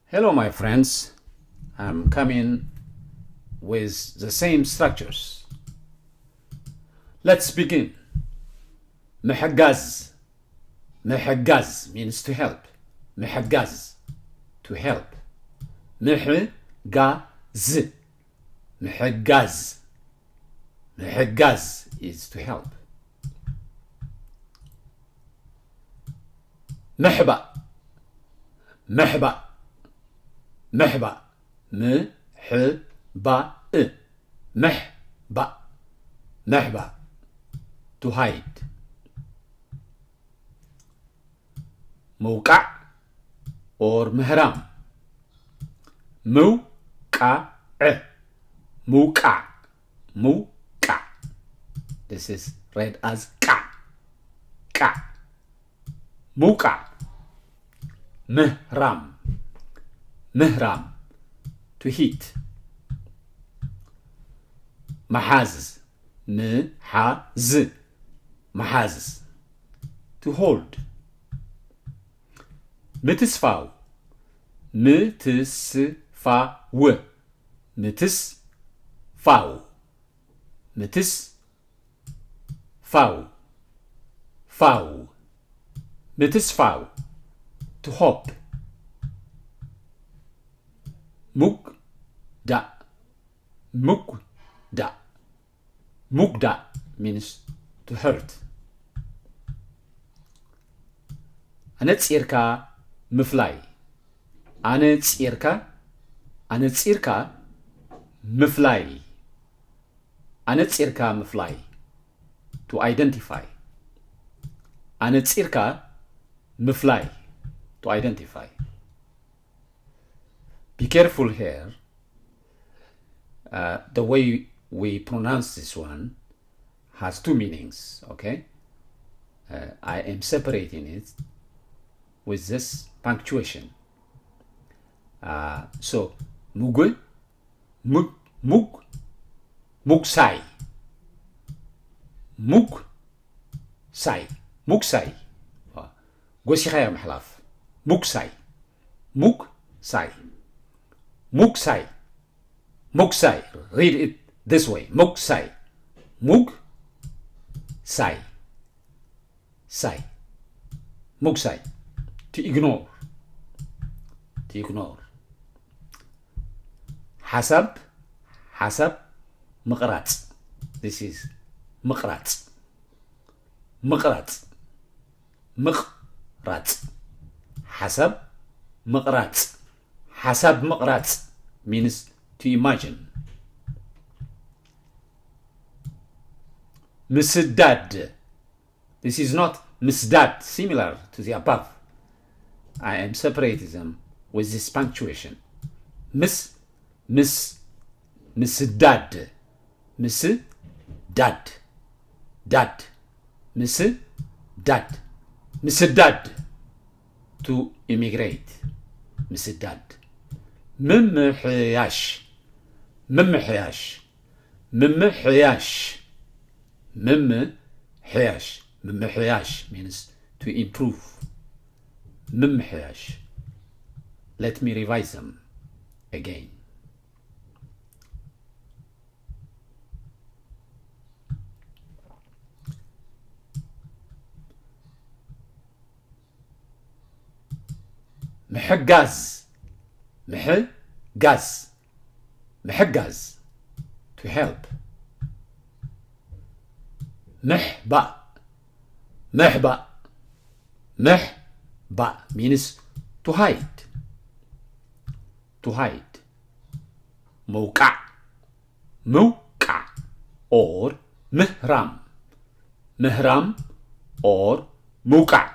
Hello, my friends. I'm coming with the same structures. Let's begin. ምሕጋዝ። ምሕጋዝ means to help. ምሕጋዝ, to help. ምሕጋዝ። ምሕጋዝ። ምሕጋዝ is to help. ምሕባእ። ምሕባእ። ምሕባእ። ምሕባእ። ምሕባእ። ምሕባእ። To hide. ምውቃዕ or ምህራም። ምውቃዕ። ምውቃዕ። ምውቃዕ። This is read as ቃዕ። ቃዕ። ምውቃዕ። ምህራም። ምህራም። To hit. ምሓዝ። ምሓዝ። ምሓዝ። To hold. ምትስፋው። ምትስፋው። ምትስፋው። ምትስ ፋው። ፋው። ምትስፋው። To hope. ምጉዳእ። ምጉዳእ። ምጉዳእ means to hurt. ኣነጺርካ ምፍላይ። ኣነጺርካ፣ ኣነጺርካ ምፍላይ። ኣነጺርካ ምፍላይ። To identify. ኣነጺርካ ምፍላይ። To identify. Be careful here. Uh, the way we pronounce this one has two meanings, okay? Uh, I am separating it with this punctuation. Uh, so, ምጉ፣ ምግ፣ ሙግ፣ ሙግሳይ። ሙግ፣ ሳይ። ሙግሳይ። ጎሲኻዮ ምሕላፍ። ሙግሳይ። ሙግሳይ። ሙግሳይ። ሙግሳይ። Read it this way. ሙግሳይ። ሙግ፣ ሳይ። ሳይ። ሙግሳይ። To ignore. To ignore. ሓሳብ፣ ሓሳብ ምቕራጽ። This is ምቕራጽ። ምቕራጽ። ምቕራጽ። ሓሳብ ምቕራጽ። ሓሳብ ምቕራጽ means to imagine. ምስዳድ። This is not ምስዳድ, similar to the above. I am separating them with this punctuation. ምስ፣ ምስ፣ ምስዳድ። ምስ ዳድ። ዳድ። ምስ ዳድ። ምስዳድ። To immigrate. ምስዳድ። ምምሕያሽ። ምምሕያሽ። ምምሕያሽ። ምምሕያሽ። ምምሕያሽ means to improve. ምምሕያሽ. Let me revise them again. ምሕጋዝ። ምሕጋዝ። ምሕጋዝ። To help. ምሕባእ። ምሕባእ። ምሕባእ means to hide. To hide. ምውቃዕ። ምውቃዕ or ምህራም። ምህራም or ምውቃዕ።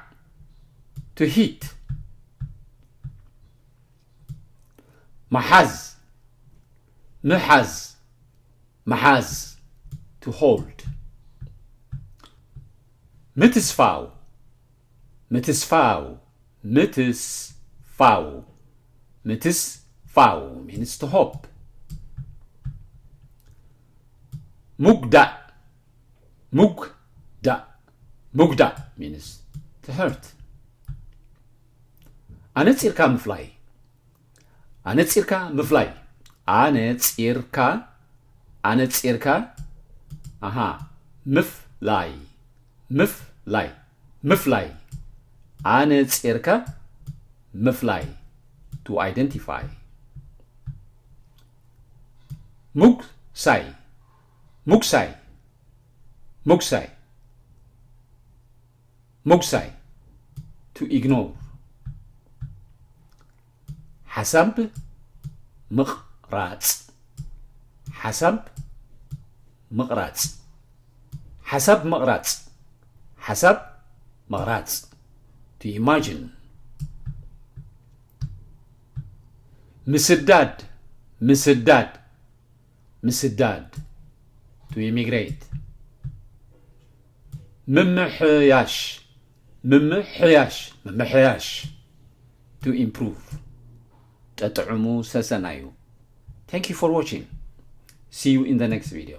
To hit. ምሓዝ። ምሓዝ። ምሓዝ። To hold. ምትስፋው። ምትስፋው። ምትስፋው። ምትስፋው means to hope. ምጉዳእ። ምጉዳእ። ምጉዳእ means to hurt. ኣነጺርካ ምፍላይ። ኣነጺርካ ምፍላይ። ኣነጺርካ ኣነጺርካ ኣሃ ምፍላይ ምፍላይ ምፍላይ ኣነጺርካ ምፍላይ to identify። ሙግሳይ ሙግሳይ ሙግሳይ ሙግሳይ to ignore። ሓሳብ ምቕራጽ ሓሳብ ምቕራጽ ሓሳብ ምቕራጽ ሓሳብ ምቕራጽ to imagine። ምስዳድ ምስዳድ ምስዳድ to immigrate። ምምሕያሽ ምምሕያሽ ምምሕያሽ to improve። ጠጥዕሙ ሰሰናዩ። Thank you for watching. See you in the next video.